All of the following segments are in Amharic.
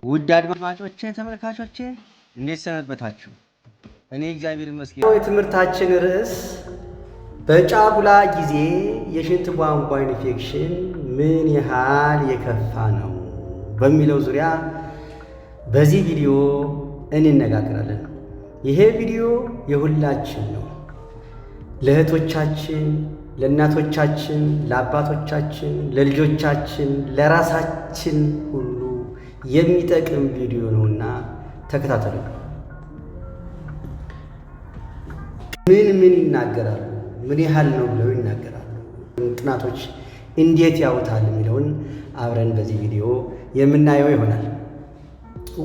ውድ አድማጮቼ ተመልካቾቼ እንዴት ሰነበታችሁ? እኔ እግዚአብሔር ይመስገን። የትምህርታችን ርዕስ በጫጉላ ጊዜ የሽንት ቧንቧ ኢንፌክሽን ምን ያህል የከፋ ነው በሚለው ዙሪያ በዚህ ቪዲዮ እንነጋገራለን። ይሄ ቪዲዮ የሁላችን ነው። ለእህቶቻችን፣ ለእናቶቻችን፣ ለአባቶቻችን፣ ለልጆቻችን፣ ለራሳችን ሁሉ የሚጠቅም ቪዲዮ ነውና ተከታተሉ። ምን ምን ይናገራሉ? ምን ያህል ነው ብለው ይናገራሉ? ጥናቶች እንዴት ያውታል የሚለውን አብረን በዚህ ቪዲዮ የምናየው ይሆናል።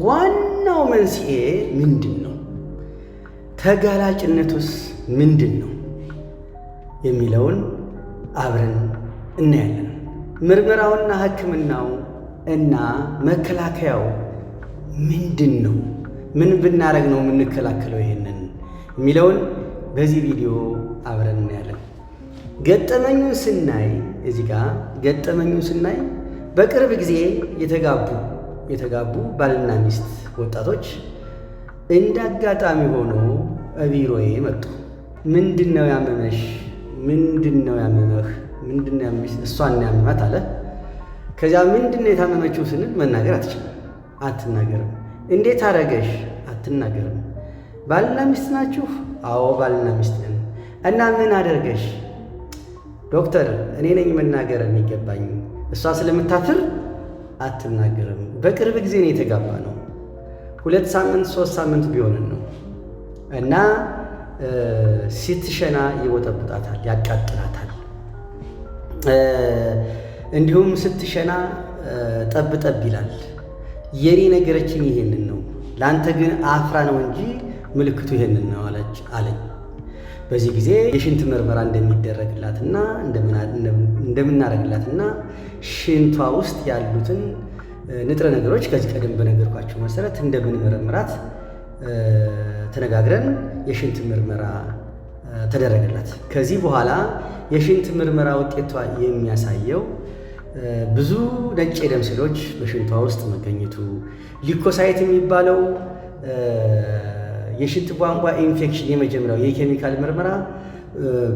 ዋናው መንስኤ ምንድን ነው? ተጋላጭነቱስ ምንድን ነው የሚለውን አብረን እናያለን። ምርመራውና ሕክምናው እና መከላከያው ምንድን ነው? ምን ብናደርግ ነው የምንከላከለው ይሄንን የሚለውን በዚህ ቪዲዮ አብረን እናያለን። ገጠመኙን ስናይ እዚህ ጋር ገጠመኙን ስናይ በቅርብ ጊዜ የተጋቡ ባልና ሚስት ወጣቶች እንደ አጋጣሚ ሆኖ ቢሮዬ መጡ። ምንድን ነው ያመመሽ? ምንድን ነው ያመመህ? ምንድን ነው ያመመሽ? እሷን ነው ያመማት አለ። ከዚያ ምንድን ነው የታመመችው ስንል መናገር አትችልም፣ አትናገርም። እንዴት አረገሽ? አትናገርም። ባልና ሚስት ናችሁ? አዎ ባልና ሚስት ነን። እና ምን አደርገሽ? ዶክተር እኔ ነኝ መናገር የሚገባኝ፣ እሷ ስለምታፍር አትናገርም። በቅርብ ጊዜ ነው የተጋባ ነው፣ 2 ሳምንት 3 ሳምንት ቢሆንን ነው። እና ስትሸና ይወጠብጣታል፣ ያቃጥላታል። እንዲሁም ስትሸና ጠብ ጠብ ይላል። የኔ ነገረችኝ ይሄንን ነው፣ ላንተ ግን አፍራ ነው እንጂ ምልክቱ ይሄንን ነው አለኝ። በዚህ ጊዜ የሽንት ምርመራ እንደሚደረግላትና እንደምናረግላትና ሽንቷ ውስጥ ያሉትን ንጥረ ነገሮች ከዚህ ቀደም በነገርኳችሁ መሰረት እንደምንመረምራት ተነጋግረን የሽንት ምርመራ ተደረገላት። ከዚህ በኋላ የሽንት ምርመራ ውጤቷ የሚያሳየው ብዙ ነጭ የደም ሴሎች በሽንቷ ውስጥ መገኘቱ፣ leukocyte የሚባለው የሽንት ቧንቧ ኢንፌክሽን የመጀመሪያው የኬሚካል ምርመራ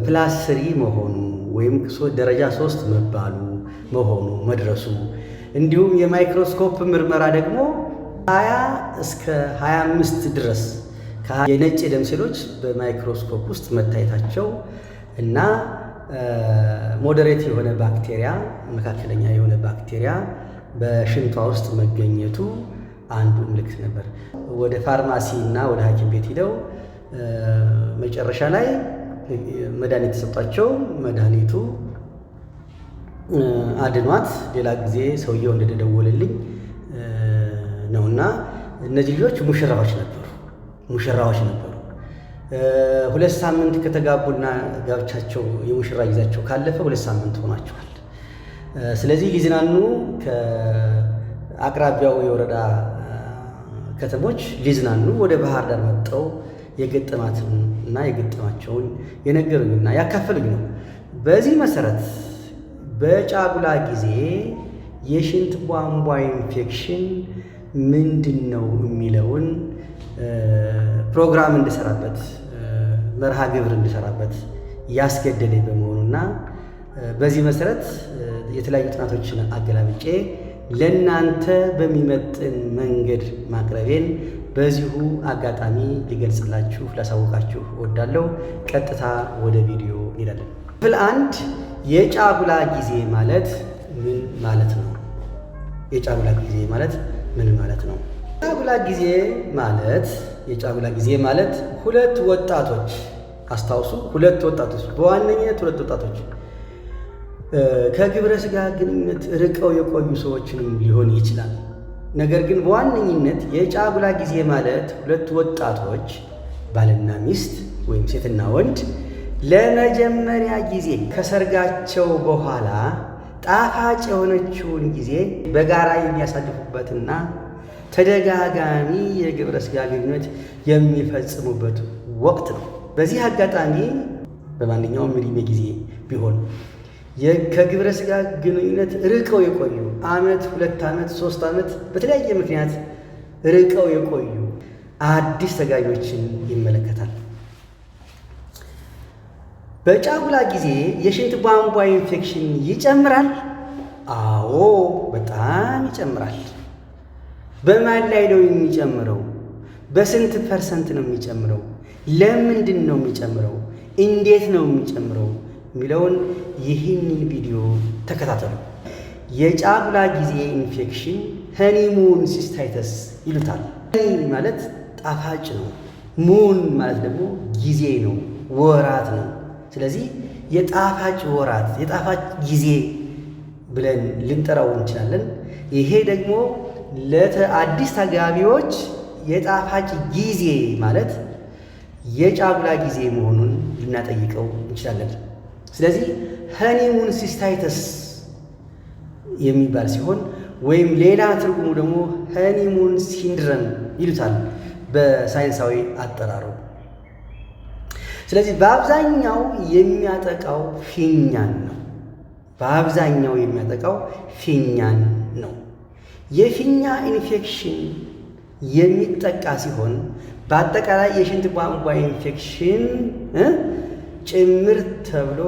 +3 መሆኑ ወይም ደረጃ 3 መባሉ መሆኑ መድረሱ፣ እንዲሁም የማይክሮስኮፕ ምርመራ ደግሞ 20 እስከ 25 ድረስ የነጭ የደም ሴሎች በማይክሮስኮፕ ውስጥ መታየታቸው እና moderate የሆነ ባክቴሪያ መካከለኛ የሆነ ባክቴሪያ በሽንቷ ውስጥ መገኘቱ አንዱ ምልክት ነበር። ወደ ፋርማሲ እና ወደ ሐኪም ቤት ሂደው መጨረሻ ላይ መድኃኒት ተሰጧቸው። መድኃኒቱ አድኗት ሌላ ጊዜ ሰውየው እንደደወለልኝ ነውና እነዚህ ልጆች ሙሽራዎች ነበሩ። 2 ሳምንት ከተጋቡና ጋብቻቸው የሙሽራ ጊዜያቸው ካለፈ 2 ሳምንት ሆኗቸዋል። ስለዚህ ሊዝናኑ ከአቅራቢያው የወረዳ ከተሞች ሊዝናኑ ወደ ባህር ዳር መጥተው የገጠማትን እና የገጠማቸውን የነገሩኝና ያካፈሉኝ ነው። በዚህ መሰረት በጫጉላ ጊዜ የሽንት ቧንቧ ኢንፌክሽን ምንድነው የሚለውን ፕሮግራም እንድሰራበት መርሃ ግብር እንድሰራበት ያስገደደኝ በመሆኑና በዚህ መሰረት የተለያዩ ጥናቶችን አገላብጬ ለናንተ በሚመጥን መንገድ ማቅረቤን በዚሁ አጋጣሚ ሊገልጽላችሁ ላሳውቃችሁ እወዳለሁ። ቀጥታ ወደ ቪዲዮ እንሄዳለን። ክፍል 1 የጫጉላ ጊዜ ማለት ምን ማለት ነው? የጫጉላ ጊዜ ማለት ምን ማለት ነው? የጫጉላ ጊዜ ማለት ሁለት ወጣቶች አስታውሱ፣ ሁለት ወጣቶች በዋነኝነት ሁለት ወጣቶች ከግብረ ስጋ ግንኙነት ርቀው የቆዩ ሰዎችንም ሊሆን ይችላል። ነገር ግን በዋነኝነት የጫጉላ ጊዜ ማለት ሁለት ወጣቶች ባልና ሚስት ወይም ሴትና ወንድ ለመጀመሪያ ጊዜ ከሰርጋቸው በኋላ ጣፋጭ የሆነችውን ጊዜ በጋራ የሚያሳልፉበትና ተደጋጋሚ የግብረ ስጋ ግንኙነት የሚፈጽሙበት ወቅት ነው። በዚህ አጋጣሚ በማንኛውም እድሜ ጊዜ ቢሆን ከግብረ ስጋ ግንኙነት ርቀው የቆዩ ዓመት፣ 2 ዓመት፣ 3 ዓመት በተለያየ ምክንያት ርቀው የቆዩ አዲስ ተጋቢዎችን ይመለከታል። በጫጉላ ጊዜ የሽንት ቧንቧ ኢንፌክሽን ይጨምራል? አዎ፣ በጣም ይጨምራል። በማን ላይ ነው የሚጨምረው? በስንት percent ነው የሚጨምረው? ለምንድን ነው የሚጨምረው? እንዴት ነው የሚጨምረው? የሚለውን ይህንን ቪዲዮ ተከታተሉ። የጫጉላ ጊዜ ኢንፌክሽን honeymoon cystitis ይሉታል። Honey ማለት ጣፋጭ ነው። Moon ማለት ደግሞ ጊዜ ነው፣ ወራት ነው። ስለዚህ የጣፋጭ ወራት፣ የጣፋጭ ጊዜ ብለን ልንጠራው እንችላለን። ይሄ ደግሞ ለአዲስ ተጋቢዎች የጣፋጭ ጊዜ ማለት የጫጉላ ጊዜ መሆኑን ልናጠይቀው እንችላለን። ስለዚህ honeymoon cystitis የሚባል ሲሆን ወይም ሌላ ትርጉሙ ደግሞ honeymoon syndrome ይሉታል በሳይንሳዊ አጠራሩ። ስለዚህ በአብዛኛው የሚያጠቃው ፊኛን ነው። በአብዛኛው የሚያጠቃው ፊኛን ነው። የፊኛ ኢንፌክሽን የሚጠቃ ሲሆን በአጠቃላይ የሽንት ቧንቧ ኢንፌክሽን ጭምር ተብሎ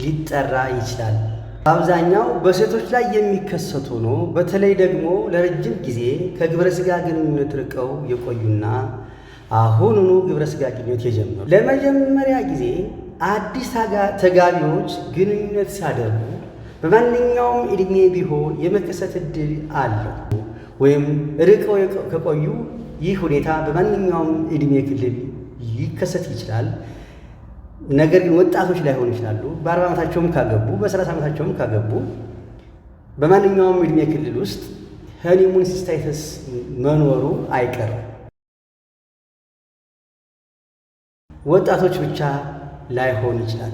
ሊጠራ ይችላል። በአብዛኛው በሴቶች ላይ የሚከሰት ሆኖ በተለይ ደግሞ ለረጅም ጊዜ ከግብረ ስጋ ግንኙነት ርቀው የቆዩና አሁኑኑ ግብረ ስጋ ግንኙነት የጀመሩ ለመጀመሪያ ጊዜ አዲስ ተጋቢዎች ግንኙነት ሲያደርጉ በማንኛውም ዕድሜ ቢሆን የመከሰት ዕድል አለው። ወይም ርቀው ከቆዩ ይህ ሁኔታ በማንኛውም ዕድሜ ክልል ሊከሰት ይችላል። ነገር ግን ወጣቶች ላይሆኑ ይችላሉ። በ40 ዓመታቸውም ካገቡ፣ በ30 ዓመታቸውም ካገቡ በማንኛውም ዕድሜ ክልል ውስጥ honeymoon cystitis መኖሩ አይቀርም። ወጣቶች ብቻ ላይሆን ይችላል።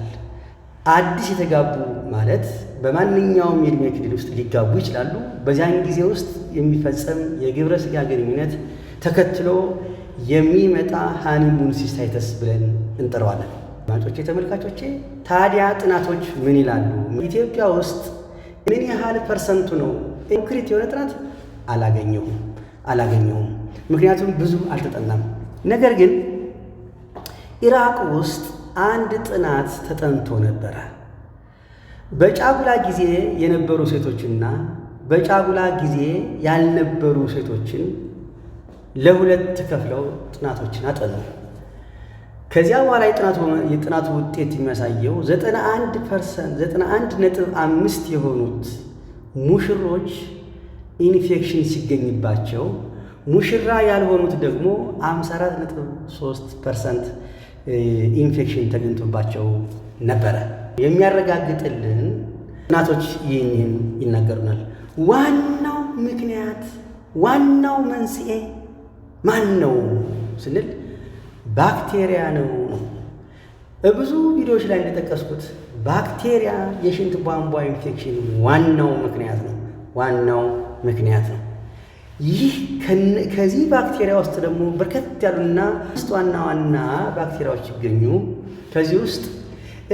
አዲስ የተጋቡ ማለት በማንኛውም የዕድሜ ክልል ውስጥ ሊጋቡ ይችላሉ። በዚያን ጊዜ ውስጥ የሚፈጸም የግብረ ስጋ ግንኙነት ተከትሎ የሚመጣ honeymoon cystitis ብለን እንጠራዋለን። አድማጮቼ፣ ተመልካቾቼ፣ ታዲያ ጥናቶች ምን ይላሉ? ኢትዮጵያ ውስጥ ምን ያህል percent ኡ ነው? ኮንክሪት የሆነ ጥናት አላገኘሁም። ምክንያቱም ብዙ አልተጠናም። ነገር ግን ኢራቅ ውስጥ አንድ ጥናት ተጠንቶ ነበረ። በጫጉላ ጊዜ የነበሩ ሴቶችና በጫጉላ ጊዜ ያልነበሩ ሴቶችን ለሁለት ከፍለው ጥናቶችን አጠኑ። ከዚያ በኋላ የጥናቱ ውጤት የሚያሳየው 91%፣ 91.5 የሆኑት ሙሽሮች ኢንፌክሽን ሲገኝባቸው ሙሽራ ያልሆኑት ደግሞ 54.3% ኢንፌክሽን ተገኝቶባቸው ነበረ። የሚያረጋግጥልን ጥናቶች ይህን ይናገሩናል። ዋናው ምክንያት፣ ዋናው መንስኤ ማን ነው ስንል ባክቴሪያ ነው ነው። ብዙ ቪዲዮዎች ላይ እንደጠቀስኩት ባክቴሪያ የሽንት ቧንቧ ኢንፌክሽን ዋናው ምክንያት ነው። ዋናው ምክንያት ነው። ይህ ከዚህ ባክቴሪያ ውስጥ ደግሞ በርከት ያሉና ውስጥ ዋና ዋና ባክቴሪያዎች ይገኙ። ከዚህ ውስጥ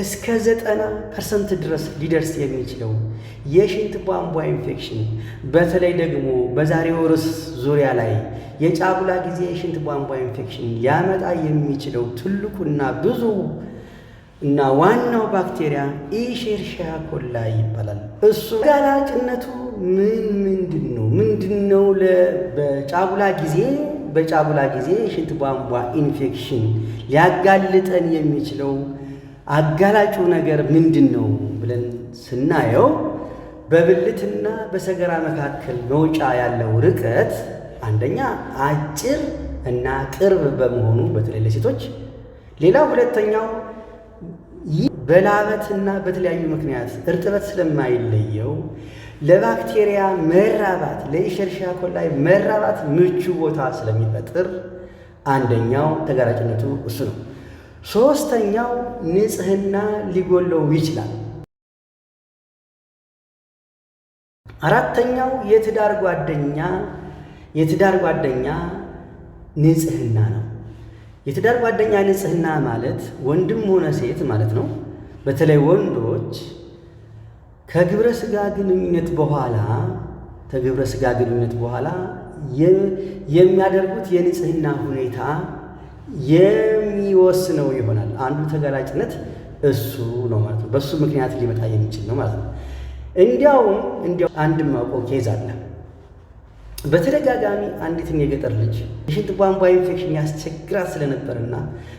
እስከ 90% ድረስ ሊደርስ የሚችለው የሽንት ቧንቧ ኢንፌክሽን፣ በተለይ ደግሞ በዛሬው ርዕስ ዙሪያ ላይ የጫጉላ ጊዜ የሽንት ቧንቧ ኢንፌክሽን ሊያመጣ የሚችለው ትልቁና ብዙ እና ዋናው ባክቴሪያ Escherichia coli ይባላል። እሱ ጋላጭነቱ ምን ምንድን ነው? ምንድን ነው? በጫጉላ ጊዜ የሽንት ቧንቧ ኢንፌክሽን ሊያጋልጠን የሚችለው አጋላጩ ነገር ምንድን ነው ብለን ስናየው በብልትና በሰገራ መካከል መውጫ ያለው ርቀት አንደኛ አጭር እና ቅርብ በመሆኑ በተለይ ለሴቶች፣ ሌላው ሁለተኛው በላበትና በተለያዩ ምክንያት እርጥበት ስለማይለየው ለባክቴሪያ መራባት፣ ለ Escherichia coli መራባት ምቹ ቦታ ስለሚፈጥር አንደኛው ተጋላጭነቱ እሱ ነው። ሶስተኛው ንጽህና ሊጎለው ይችላል። አራተኛው የትዳር ጓደኛ ንጽህና ነው። የትዳር ጓደኛ ንጽህና ማለት ወንድም ሆነ ሴት ማለት ነው። በተለይ ወንዶች ከግብረ ስጋ ግንኙነት በኋላ የሚያደርጉት የንጽህና ሁኔታ የሚወስነው ይሆናል። አንዱ ተጋላጭነት እሱ ነው ማለት ነው። በእሱ ምክንያት ሊመጣ የሚችል ነው ማለት ነው። እንዲያውም አንድ ማውቀው case አለ። በተደጋጋሚ አንዲትን የገጠር ልጅ የሽንት ቧንቧ ኢንፌክሽን ያስቸግራት ስለነበርና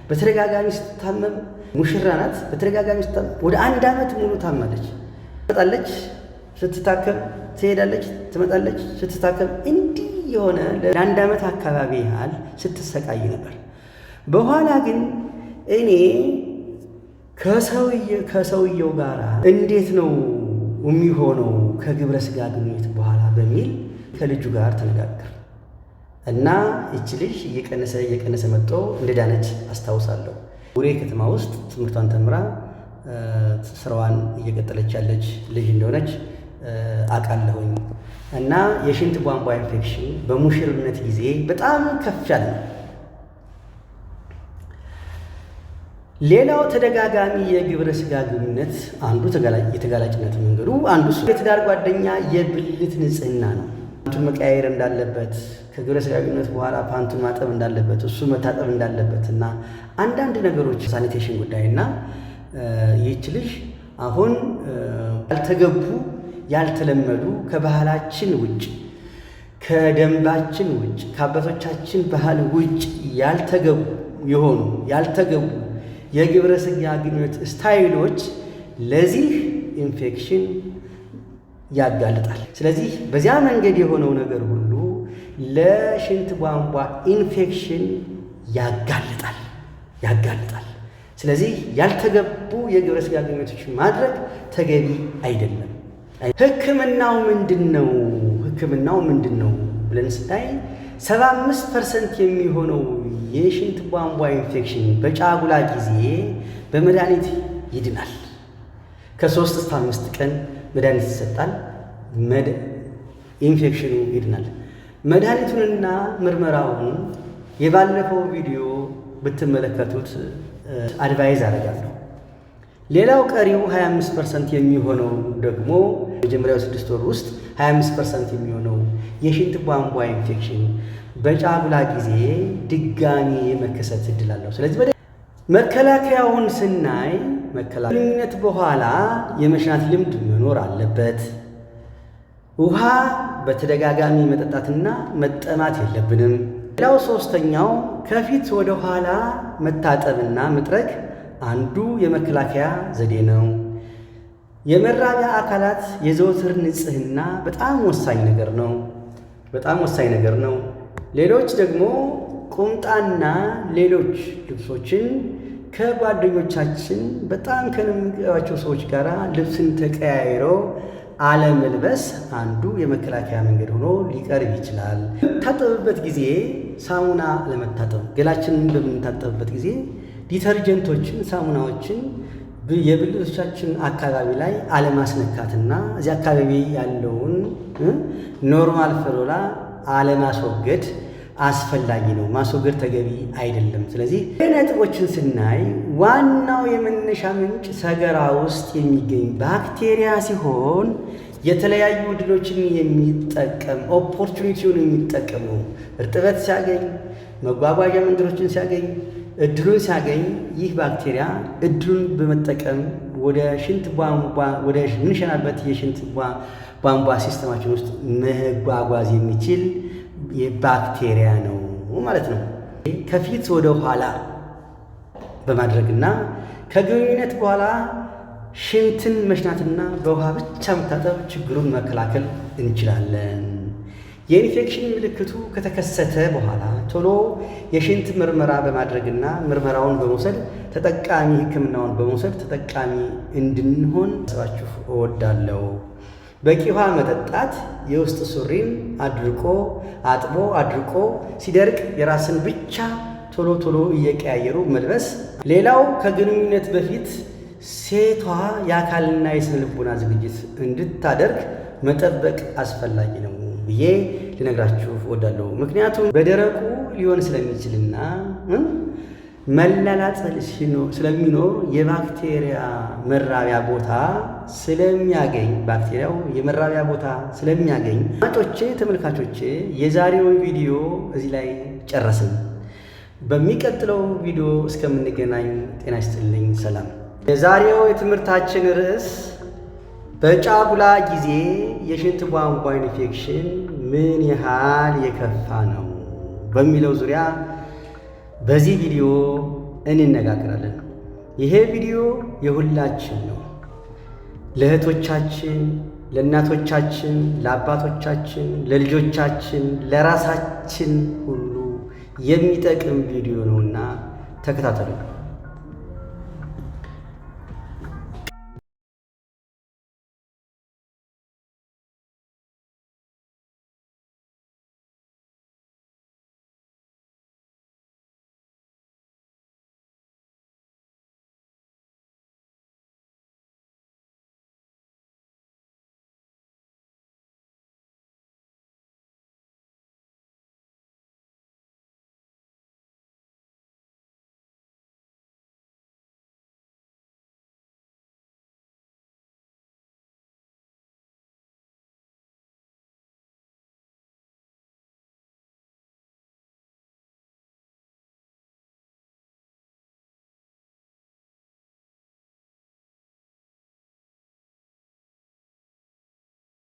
በተደጋጋሚ ስትታመም፣ ሙሽራ ናት። በተደጋጋሚ ስትታመም ወደ አንድ ዓመት ሙሉ ታማለች። ትመጣለች፣ ስትታከም ትሄዳለች፣ ትመጣለች፣ ስትታከም፣ እንዲህ የሆነ ለአንድ ዓመት አካባቢ ያህል ስትሰቃይ ነበር። በኋላ ግን እኔ ከሰውየው ጋር እንዴት ነው የሚሆነው ከግብረ ስጋ ግንኙነት በኋላ በሚል ከልጁ ጋር ተነጋገር እና ይቺ ልጅ እየቀነሰ እየቀነሰ መጥቶ እንደዳነች አስታውሳለሁ። ቡሬ ከተማ ውስጥ ትምህርቷን ተምራ ስራዋን እየቀጠለች ያለች ልጅ እንደሆነች አውቃለሁኝ። እና የሽንት ቧንቧ ኢንፌክሽን በሙሽርነት ጊዜ በጣም ከፍ ያለ ነው። ሌላው ተደጋጋሚ የግብረ ስጋ ግንኙነት አንዱ የተጋላጭነት መንገዱ አንዱ እሱ የትዳር ጓደኛ የብልት ንጽህና ነው። ፓንቱን መቀያየር እንዳለበት፣ ከግብረ ስጋ ግንኙነት በኋላ ፓንቱን ማጠብ እንዳለበት፣ እሱ መታጠብ እንዳለበት እና አንዳንድ ነገሮች sanitation ጉዳይ እና ይህች ልጅ አሁን ያልተገቡ፣ ያልተለመዱ፣ ከባህላችን ውጭ፣ ከደንባችን ውጭ፣ ከአባቶቻችን ባህል ውጭ ያልተገቡ የሆኑ ያልተገቡ የግብረ ስጋ ግንኙነት style ኦች ለዚህ ኢንፌክሽን ያጋልጣል። ስለዚህ በዚያ መንገድ የሆነው ነገር ሁሉ ለሽንት ቧንቧ ኢንፌክሽን ያጋልጣል። ስለዚህ ያልተገቡ የግብረ ስጋ ግንኙነቶችን ማድረግ ተገቢ አይደለም። ሕክምናው ምንድን ነው? ሕክምናው ምንድን ነው ብለን ስናይ 75% የሚሆነው የሽንት ቧንቧ ኢንፌክሽን በጫጉላ ጊዜ በመድኃኒት ይድናል። ከ3 እስከ 5 ቀን መድኃኒት ይሰጣል፣ ኢንፌክሽኑ ይድናል። መድኃኒቱንና ምርመራውን የባለፈው ቪዲዮ ብትመለከቱት advise አደርጋለሁ። ሌላው ቀሪው 25% የሚሆነው ደግሞ መጀመሪያው 6 ወር ውስጥ 25% የሚሆነው የሽንት ቧንቧ ኢንፌክሽን በጫጉላ ጊዜ ድጋሚ የመከሰት እድል አለው። ስለዚህ መከላከያውን ስናይ ግንኙነት በኋላ የመሽናት ልምድ መኖር አለበት። ውሃ በተደጋጋሚ መጠጣትና መጠማት የለብንም። ሌላው ሶስተኛው ከፊት ወደ ኋላ መታጠብና መጥረግ አንዱ የመከላከያ ዘዴ ነው። የመራቢያ አካላት የዘወትር ንጽህና በጣም ወሳኝ ነገር ነው። በጣም ወሳኝ ነገር ነው። ሌሎች ደግሞ ቁምጣና ሌሎች ልብሶችን ከጓደኞቻችን፣ በጣም ከምንቀርባቸው ሰዎች ጋር ልብስን ተቀያይረው አለመልበስ አንዱ የመከላከያ መንገድ ሆኖ ሊቀርብ ይችላል። በምንታጠብበት ጊዜ ሳሙና ለመታጠብ፣ ገላችንን በምንታጠብበት ጊዜ detergent ኦችን፣ ሳሙናዎችን የብልቶቻችን አካባቢ ላይ አለማስነካትና እዚህ አካባቢ ያለውን normal flora አለማስወገድ አስፈላጊ ነው። ማስወገድ ተገቢ አይደለም። ስለዚህ ነጥቦችን ስናይ ዋናው የመነሻ ምንጭ ሰገራ ውስጥ የሚገኝ ባክቴሪያ ሲሆን የተለያዩ እድሎችን የሚጠቀም፣ opportunity ውን የሚጠቀመው እርጥበት ሲያገኝ፣ መጓጓዣ መንገዶችን ሲያገኝ፣ እድሉን ሲያገኝ ይህ ባክቴሪያ እድሉን በመጠቀም ወደ ሽንት ቧንቧ፣ ወደ ምንሸናበት የሽንት ቧንቧ system ኣችን ውስጥ መጓጓዝ የሚችል የባክቴሪያ ነው ማለት ነው። ከፊት ወደ ኋላ በማድረግና ከግንኙነት በኋላ ሽንትን መሽናትና በውሃ ብቻ መታጠብ ችግሩን መከላከል እንችላለን። የኢንፌክሽን ምልክቱ ከተከሰተ በኋላ ቶሎ የሽንት ምርመራ በማድረግና ምርመራውን በመውሰድ ተጠቃሚ ሕክምናውን በመውሰድ ተጠቃሚ እንድንሆን ስባችሁ እወዳለሁ። በቂ ውሃ መጠጣት፣ የውስጥ ሱሪን አድርቆ አጥቦ አድርቆ ሲደርቅ የራስን ብቻ ቶሎ ቶሎ እየቀያየሩ መልበስ። ሌላው ከግንኙነት በፊት ሴቷ የአካልና የስነ ልቦና ዝግጅት እንድታደርግ መጠበቅ አስፈላጊ ነው ብዬ ልነግራችሁ እወዳለሁ። ምክንያቱም በደረቁ ሊሆን ስለሚችልና መላላጥ ስለሚኖር የባክቴሪያ መራቢያ ቦታ ስለሚያገኝ፣ ባክቴሪያው የመራቢያ ቦታ ስለሚያገኝ። አድማጮቼ፣ ተመልካቾቼ፣ የዛሬውን ቪዲዮ እዚህ ላይ ጨረስን። በሚቀጥለው ቪዲዮ እስከምንገናኝ ጤና ይስጥልኝ። ሰላም። የዛሬው የትምህርታችን ርዕስ በጫጉላ ጊዜ የሽንት ቧንቧ ኢንፌክሽን ምን ያህል የከፋ ነው በሚለው ዙሪያ በዚህ ቪዲዮ እንነጋገራለን። ይሄ ቪዲዮ የሁላችን ነው። ለእህቶቻችን፣ ለእናቶቻችን፣ ለአባቶቻችን፣ ለልጆቻችን፣ ለራሳችን ሁሉ የሚጠቅም ቪዲዮ ነውና ተከታተሉ።